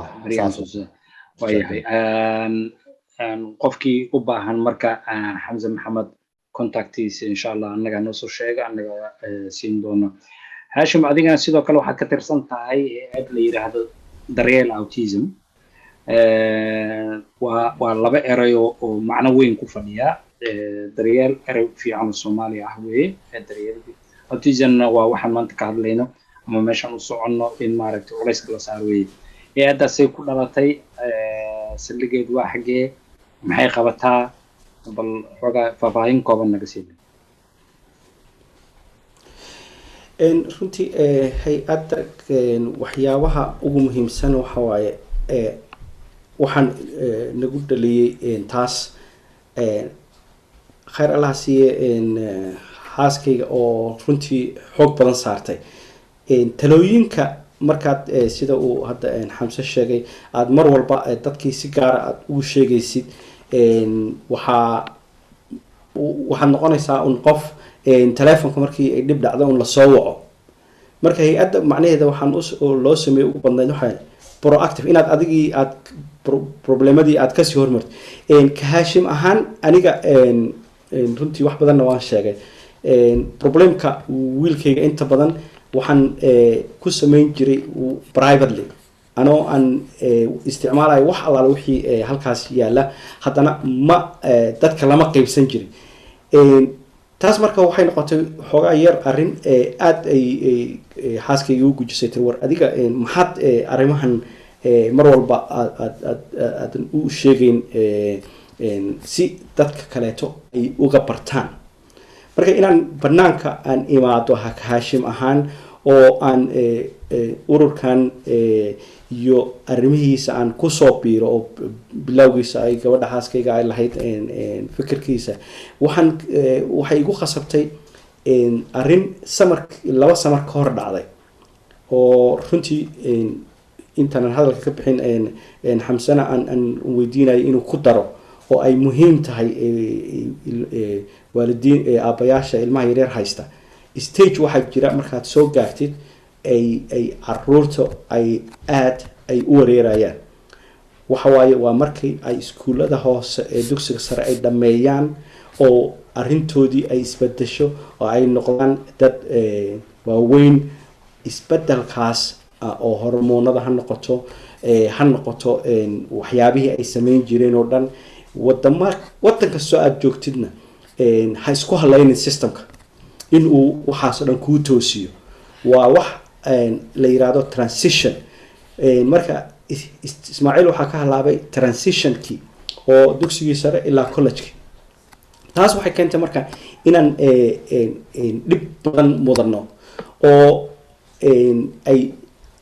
Waayahay. Qofkii u baahan marka Xamse Maxamed contactiisa, insha Allah, annagaa noo soo sheega, annaga siin doono. Hashim, adigana sidoo kale waxaad ka tirsan tahay hay-ad la yidhaahdo Daryeel Autism. Waa laba eray oo macno weyn ku fadhiya. Daryeel erey fiican oo Soomaaliya ah weeye. Daryeel autismna waa waxaan maanta ka hadlayno ama meeshaan u soconno in maaragtay culayska la saaro weeye. Hay-addaasay ku dhalatay, saldhigeedu waa xaggee, maxay qabataa? Bal xoogaa faahfaahin kooban naga siina. Runtii hay-adda waxyaabaha ugu muhiimsan waxa waaye waxaan nagu dhaliyey taas, khayr Allaha siiye xaaskayga oo runtii xoog badan saartay talooyinka. Markaad sida uu hadda Xamse sheegay aada mar walba dadkii si gaara aada ugu sheegaysid, waxaad noqonaysaa un qof telefonka markii ay dhib dhacdo un lasoo waco. Marka hay-adda macnaheeda waxaan loo sameeyey ugu badnayd waxaa proactive, inaad adigii aad problemadii aad kasii hormarto. Ka Haashim ahaan aniga runtii wax badanna waan sheegay. Problemka wiilkayga inta badan waxaan ku sameyn jiray privately, anoo aan isticmaalayo wax allaala wixii halkaas yaalla, haddana ma dadka lama qeybsan jirin taas. Marka waxay noqotay xoogaa yar arrin aada ay xaaskayga u gujisay, tiri: "War adiga maxaad arrimahan Mar walba aad aad aad aadan u sheegayn si dadka kaleeto ay uga bartaan. Marka inaan banaanka aan imaado Haashim ahaan oo aan ururkan iyo arrimihiisa aan kusoo biiro, oo bilowgiisa ay gabadha xaaskayga ay lahayd fikirkiisa, waxay igu khasabtay arrin summer, 2 summer ka hor dhacday, oo runtii intaanan hadalka ka bixin Xamsana aan weydiinayo inuu ku daro, oo ay muhiim tahay waalidiin, aabbayaasha ilmaha yaryar haysta. Stage waxaa jira markaad soo gaartid ay caruurta ay aad ay u wareerayaan. Waxa waaye waa markii ay iskuullada hoose ee dugsiga sare ay dhammeeyaan oo arrintoodii ay isbedesho oo ay noqdaan dad waaweyn. Isbedelkaas oo hormoonada ha noqoto, ha noqoto waxyaabihii ay sameyn jireen oo dhan, wadama waddan kastoo aada joogtidna ha isku halaynin systemka in uu waxaas oo dhan kuu toosiyo. Waa wax la yiraahdo transition. Marka Ismaaciil waxaa ka halaabay transitionkii oo dugsigii sare ilaa collegekii. Taas waxay keentay marka inaan dhib badan mudano oo ay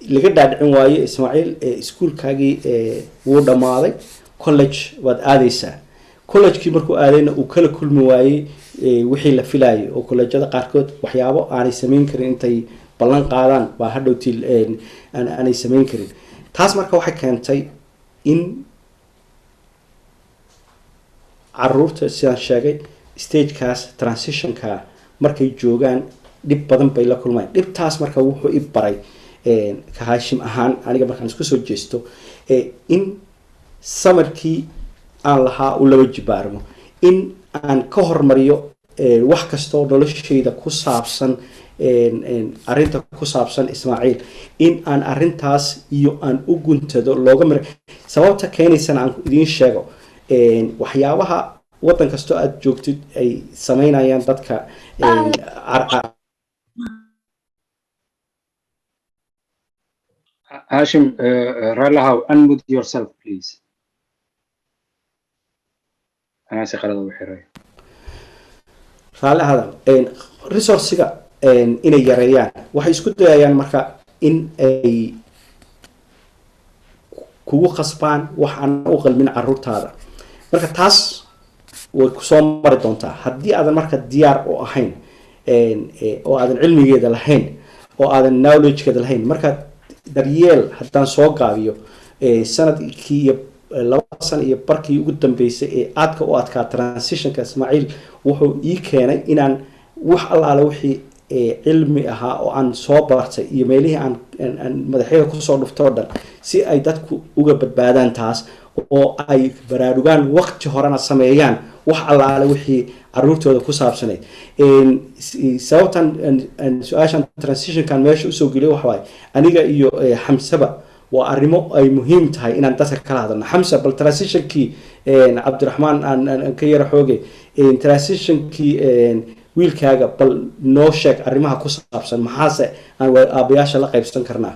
laga dhaadhicin waayo: "Ismaaciil, iskuulkaagii wuu dhammaaday, college waad aadeysaa." Collegekii markuu aadayna uu kala kulmi waayey wixii la filayay, oo collegeada qaarkood waxyaabo aanay samayn karin intay ballan qaadaan baa hadhowtii aanay samayn karin. Taas marka waxay keentay in caruurta, sidaan sheegay, stagekaas transitionka markay joogaan dhib badan bay la kulmaan. Dhibtaas marka wuxuu i baray ka Haashim ahaan aniga markaan isku soo jeesto in samarkii aan lahaa uu laba jibaarmo, in aan ka hormariyo wax kastoo noloshayda ku saabsan, arrinta ku saabsan Ismaaciil, in aan arrintaas iyo aan u guntado looga mir. Sababta keenaysana aan idiin sheego. Waxyaabaha waddan kastoo aada joogtid ay sameynayaan dadka Hashim, Ralahaw, unmute yourself, please. Anaa si qalad ugu xiray. Raalli ahada. Resourcega inay yareeyaan waxay isku dayayaan marka in ay kugu khasbaan wax aan u qalmin caruurtaada. Marka taas way kusoo mari doontaa haddii aadan marka diyaar u ahayn oo aadan cilmigeeda lahayn oo aadan knowledgekeeda lahayn. Marka daryeel haddaan soo gaabiyo, sanadkii iyo 2 sano iyo barkii ugu dambeysay ee aadka u adkaa transitionka Ismaaciil wuxuu ii keenay inaan wax allaale wixii cilmi ahaa oo aan soo bartay iyo meelihii aan madaxyada kusoo dhuftay oo dhan, si ay dadku uga badbaadaan taas oo ay baraarugaan, waqti horena sameeyaan wax allaale wixii caruurtooda ku saabsanayd. Sababtan su-aashan transitionkan meesha usoo geliyo waxa waaye aniga iyo Xamsaba waa arrimo ay muhiim tahay inaan dadka kala hadalno. Xamsa, bal transitionkii Cabdiraxmaan aan ka yara xoogay, transitionkii wiilkaaga bal noo sheeg arrimaha ku saabsan, maxaase aan aabayaasha la qaybsan karnaa?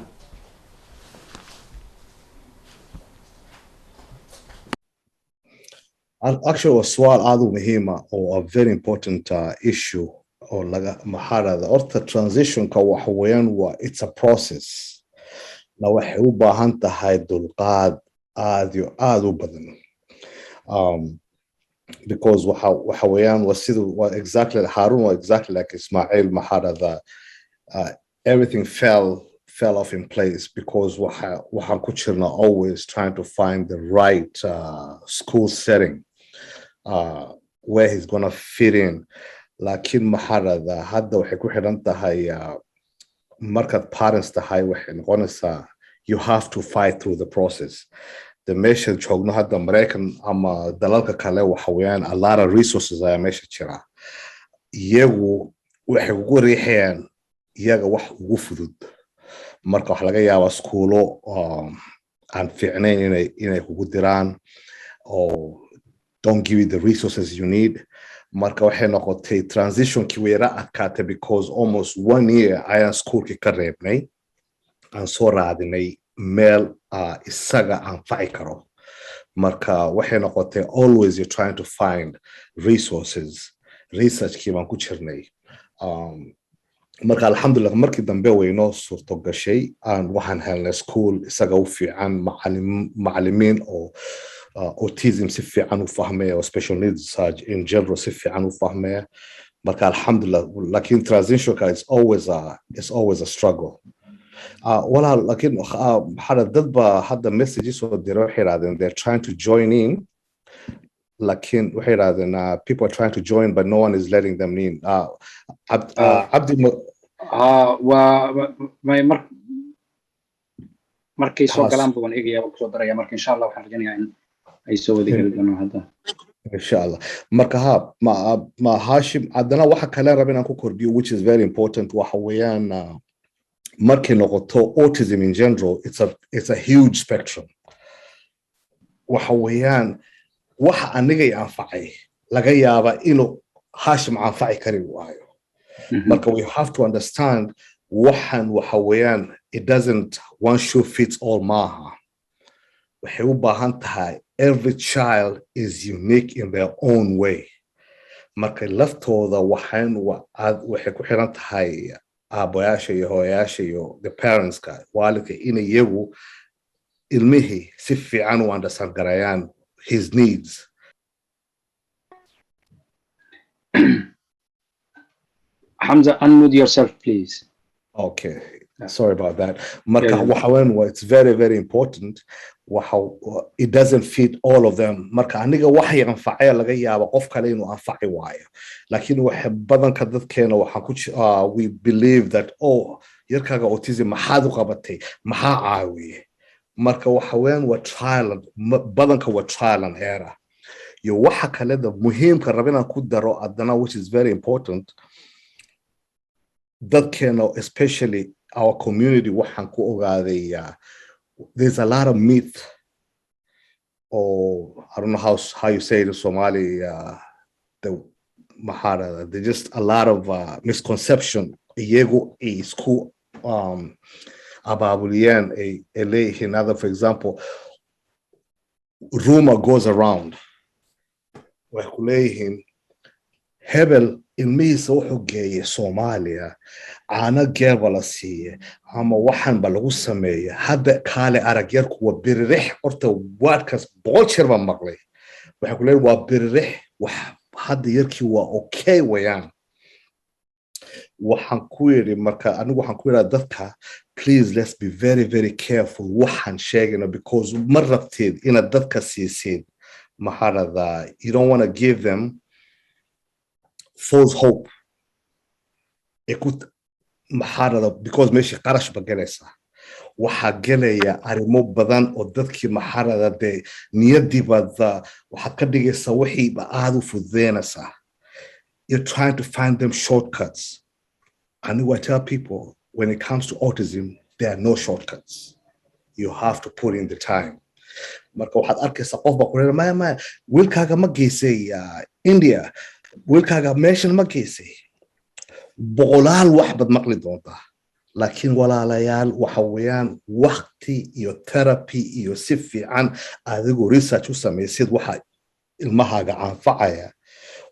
Actually, waa su'aal aad u muhiima oo a very important issue oo laga maxaa dhahda. Horta transitionka waxa weeyaan waa it's a process na waxay u baahan tahay dulqaad aad iyo aad u badan, because waxa weeyaan waa sida waa exactly Harun, waa exactly like Ismail, maxaa dhahda, everything fell off in place because waxaan ku jirnaa always trying to find the right school setting where he's gonna fit in. Laakiin maxaa dhahdaa, hadda waxay ku xidhan tahay markaad parents tahay, waxay noqonaysaa you have to fight through the process. The meesha joogno hadda, Maraykan ama dalalka kale, waxa weeyaan a lot of resources ayaa meesha jira. Iyagu waxay kugu riixayaan iyaga wax ugu fudud. Marka waxa laga yaabaa iskuulo aan fiicnayn inay kugu diraan oo don't give you the resources you need. Marka waxay noqotay transitionkii way yara adkaatay because almost one year ayaan schoolkii ka reebnay, aan soo raadinay. Meel isaga anfaci karo. Marka waxay noqotay always you're trying to find resources. Researchkii baan ku jirnay. Marka alxamdulillah, markii dambe way noo suurto gashay. Aan waxaan helnay school isaga u fiican, macalimiin oo autism si fiican u fahmaya oo special needs in general si fiican u fahmaya. Marka alxamdulillah, lakin transitionka is always a struggle, walaal. Lakin maxaa dad ba hadda messages soo diray, waxay yidhahdeen they're trying to join in, lakin waxay yidhahdeen people are trying to join but no one is letting them in. Cabdi. Waa may mar markay soo galaan baan eegaya, waan kusoo daraya. Marka insha Allah waxaan rajaynayaa in ay soo wada geli doonaan hadda. Insha Allah. Marka ha ma Hashim, haddana waxa kale raba inaan ku kordhiyo, which is very important, waxa weeyaan markay noqoto autism in general, it's a huge spectrum. Waxa weeyaan waxa anigay anfacay laga yaaba inuu Hashim anfaci kari waayo. Marka we have to understand waxan waxa weeyaan it doesn't one shoe fits all maaha. Waxay u baahan tahay, every child is unique in their own way. Marka laftooda waxaan waxay ku xiran tahay aabayaasha iyo hooyayaasha iyo the parentska, waalidka, in iyagu ilmihii si fiican u understand garayaan his needs. Hamza, unmute yourself, please. Okay, sorry about that. Marka waxa weyn waa it's very, very important. Waxa it doesn't fit all of them. Marka aniga waxay anfacaya laga yaaba qof kale inuu anfaci waayo. Laakiin waxa badanka dadkeena waxaan ku we believe that, oh, yarkaaga autism maxaad u qabatay, maxaa caawiye? Marka waxa weyn waa trial, badanka waa trial and error. Iyo waxa kale da muhiimka raba inaan ku daro haddana, which is very important, dadkeena, especially our community, waxaan ku ogaaday there's a lot of myth or I don't know how you say it in Somali, the maxaa, there's just a lot of misconception iyagu ay isku abaabuliyeen, ay leeyihiin other. For example, rumor goes around, waxay ku leeyihiin hebel ilmihiisa wuxuu geeyey Soomaaliya, caano geeba la siiye ama waxan ba lagu sameeye, hadda kaale arag yarku waa biririx. Horta waadkaas 100 jeer baan maqlay. Waxay ku leeyihin waa biririx, wax hadda yarkii waa okay wayaan. Waxaan ku yidhi, marka anigu waxaan ku yidhaha dadka, please, let's be very, very careful waxaan sheegayno, because ma rabtid inaad dadka siisid, maxaa dhahdaa, you don't want to give them false hope ee ku maxaa dhahdaa, because meeshii qarash ba gelaysaa, waxaa gelaya arrimo badan oo dadkii, maxaa dhahdaa, dee niyaddii baad waxaad ka dhigaysaa wixiiba aad u fududeynaysaa. You're trying to find them shortcuts. And I tell people, when it comes to autism, there are no shortcuts. You have to put in the time. Marka waxaad arkaysaa qof baa ku leeyahay, maya, maya, wiilkaaga ma geysay India? Wiilkaaga meeshan ma geysay? Boqolaal wax baad maqli doontaa. Laakiin walaalayaal, waxa weeyaan waqti iyo therapy iyo si fiican adigu research u samaysid waxa ilmahaaga anfacaya,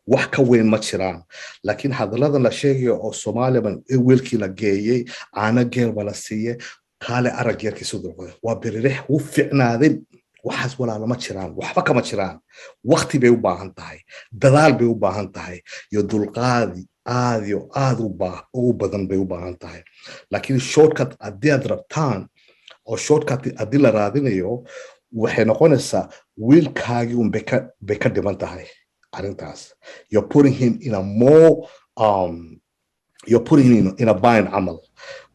wax ka weyn ma jiraan. Laakiin hadalladan la sheegayo oo Soomaaliya ban wiilkii la geeyey, caano geel ba la siiyey, kaale arag yarkiisu noqday waa biririx, wuu ficnaaday, waxaas walaala ma jiraan, waxba kama jiraan. Waqti bay u baahan tahay, dadaal bay u baahan tahay iyo dulqaadi aad iyo aad u badan bay u baahan tahay. Laakiin shortcut haddii aad rabtaan oo shortcut haddii la raadinayo, waxay noqonaysaa wiilkaagii un bay ka dhiman tahay arrintaas. You're putting him in a more you're putting him in a bind camal.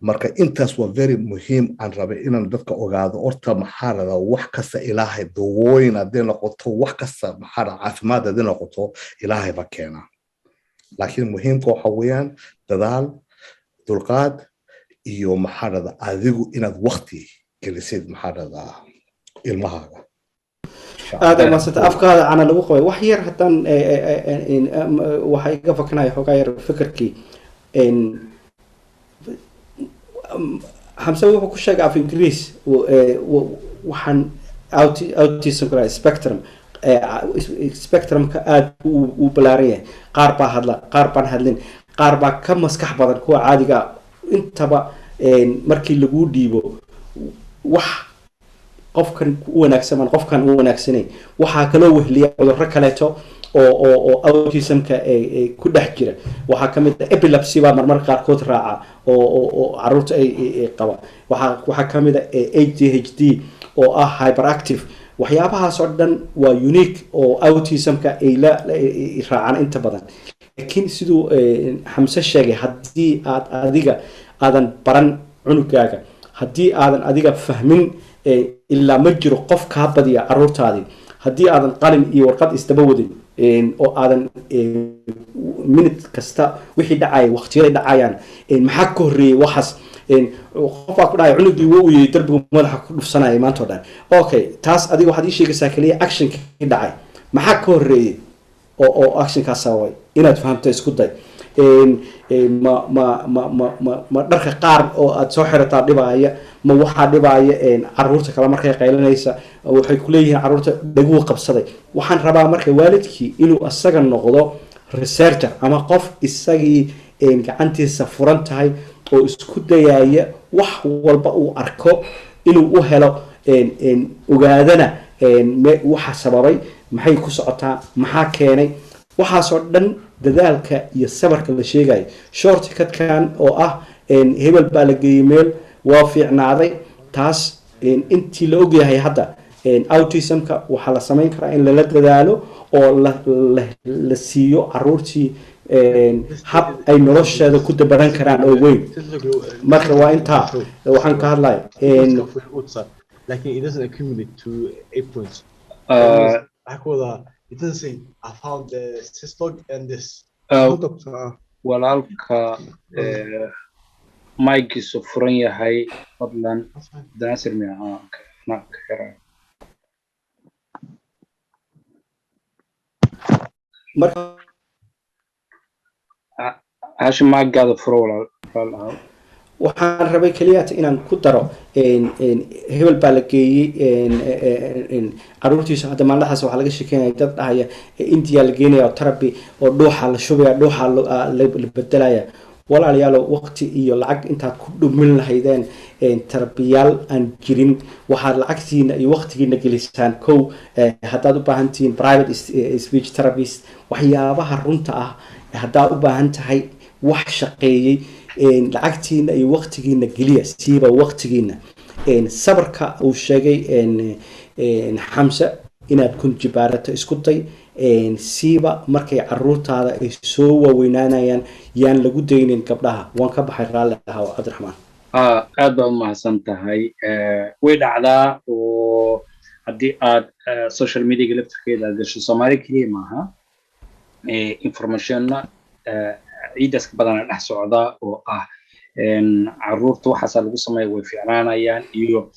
Marka intaas waa very muhiim aan rabay inaan dadka ogaado. Horta maxaa rabaa, wax kasta Ilaahay, dawooyin hadday noqoto, wax kasta, maxaa rabaa, caafimaad hadday noqoto, Ilaahay ba keena. Laakiin muhiimka waxa weeyaan dadaal, dulqaad iyo, maxaa rabaa, adigu inaad waqti gelisid, maxaa rabaa, ilmahaaga. Aada umadsanta. Afkaada cana lagu qabay. Wax yar haddaan waxa iga fakanaya xoogaa yar fikirkii. Xamse wuxuu ku sheegay af Ingiriis waxaan autism spectrum, spectrumka aada u balaaran yahay. Qaar baa hadla, qaar baan hadlin, qaar baa ka maskax badan kuwa caadiga. Intaba markii laguu dhiibo wax qofkan u wanaagsan baan qofkan u wanaagsanayn, waxaa kaloo wehliya cudurro kaleeto oo autismka ku dhex jira. Waxaa kamid ah epilepsy baa marmar qaarkood raaca oo caruurta ay qaba. Waxaa kamid ah ADHD oo ah hyperactive. Waxyaabahaas oo dhan waa unique oo autismka ay la raacaan inta badan. Laakiin siduu Xamse sheegay, haddii aad adiga aadan baran cunugaaga, haddii aadan adiga fahmin, ilaa ma jiro qof kaa badiya caruurtaadii, haddii aadan qalin iyo warqad isdaba wadin oo aadan minute kasta wixii dhacaya, waqtiyaday dhacayaan, maxaa ka horreeyey waxaas. Qof baa ku dhahaya cunugii wuu uyey, darbigu madaxa ku dhufsanaya maanta o dhan. Okay, taas adiga waxaad ii sheegaysaa keliya actionkii dhacay. Maxaa ka horreeyey oo actionkaas sababay? Inaad fahamto isku day. Ma ma ma ma ma ma dharka qaar oo aad soo xirataa dhibaaya? Ma waxaa dhibaaya caruurta kale markay qaylinaysa? Waxay kuleeyihiin caruurta dhaguu qabsaday. Waxaan rabaa marka waalidkii inuu isaga noqdo researcher ama qof isagii gacantiisa furan tahay oo isku dayaya wax walba uu arko inuu u helo, ogaadana waxa sababay, maxay ku socotaa, maxaa keenay waxaasoo dhan. Dadaalka iyo sabarka la sheegayo, shortcutkan oo ah hebel baa la geeyey meel, waa fiicnaaday, taas intii la ogyahay hadda autismka waxaa la samayn karaa in lala dadaalo oo la siiyo caruurtii hab ay nolosheeda ku dabaran karaan oo weyn. Marka waa intaa waxaan ka hadlaya. Laakiin it doesn't accumulate to 8 points. Waxaa ku wadaa, it doesn't say I found the syslog and this. Walaalka micgiisu furan yahay, fadlan. Daasir miya? Na ka xiran. Marka Hashim, micgaada furo walaal. Waxaan rabay keliyaata inaan ku daro, hebel baa la geeyey caruurtiisa. Hadda maalmahaas waxaa laga sheekeynaya dad dhahaya India la geenaya oo therapy oo dhuuxa la shubaya, dhuuxa la bedelaya. Walaalayaalo, waqti iyo lacag intaad ku dhumin lahaydeen terabiyaal aan jirin, waxaad lacagtiina iyo waqtigiina gelisaan kow haddaad u baahan tihiin private speech therapist, waxyaabaha runta ah. Haddaad u baahan tahay wax shaqeeyey, lacagtiina iyo waqtigiina geliya, siiba waqtigiina. Sabarka uu sheegay Xamse inaad kunjibaarato isku day, siiba markay caruurtaada ay soo waaweynaanayaan. Yaan lagu daynin gabdhaha. Waan ka baxay, raalli ahaa, Cabdiraxmaan. Aad baad umahadsan tahay. Way dhacdaa oo haddii aad social mediaga laftirkeeda aad gasho, Soomaali keliya maaha, informationna ciidaas ka badana dhex socda oo ah caruurta waxaasaa lagu sameeya way fiicnaanayaan, iyo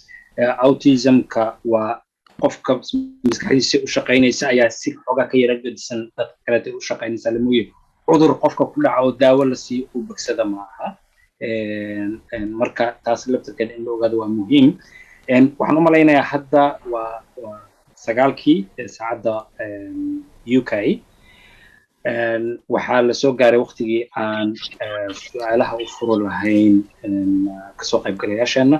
autismka waa qofka maskaxdiisa u shaqaynaysa ayaa si xoogaa ka yara gedisan dadka kaleeta u shaqaynaysa lamuye. Cudur qofka ku dhaca oo daawo la siiyo uu bogsada maaha. Marka taas laftirkeeda in la ogaado waa muhiim. Waxaan u malaynayaa hadda waa 9-kii saacadda UK. Waxaa la soo gaaray waqtigii aan su-aalaha u furo lahayn kasoo qaybgalayaasheena.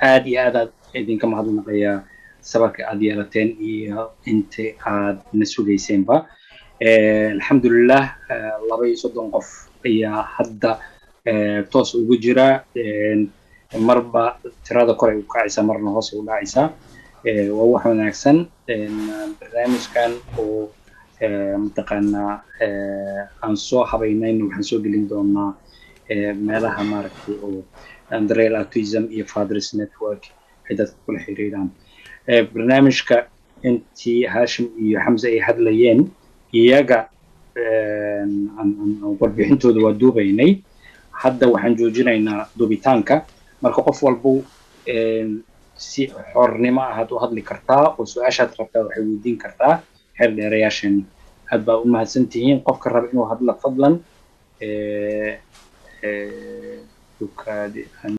Aad iyo aad aad idinka mahadnaqayaa sabarka aad yeelateen iyo inta aad na sugayseenba. Alxamdulilah, 32 qof ayaa hadda toos ugu jira. Marba tirada kor ay u kacaysaa, marna hoos ay u dhacaysaa. Waa wax wanaagsan barnaamijkan oo mataqaanaa aan soo habaynayna. Waxaan soo gelin doonaa meelaha maaragtay oo Andreal Autism iyo Fathers Network ay dadka kula xiriiraan barnaamijka. Intii Hashim iyo Xamse ay hadlayeen, iyaga warbixintooda waa duubaynay. Hadda waxaan joojinaynaa duubitaanka. Marka qof walbu si xornimo ahaad u hadli kartaa oo su-aashaad rabtaa waxay weydiin kartaa xeer dheerayaasheena. Aad baa u mahadsan tihiin. Qofka raba inuu hadla, fadlan dukaadi.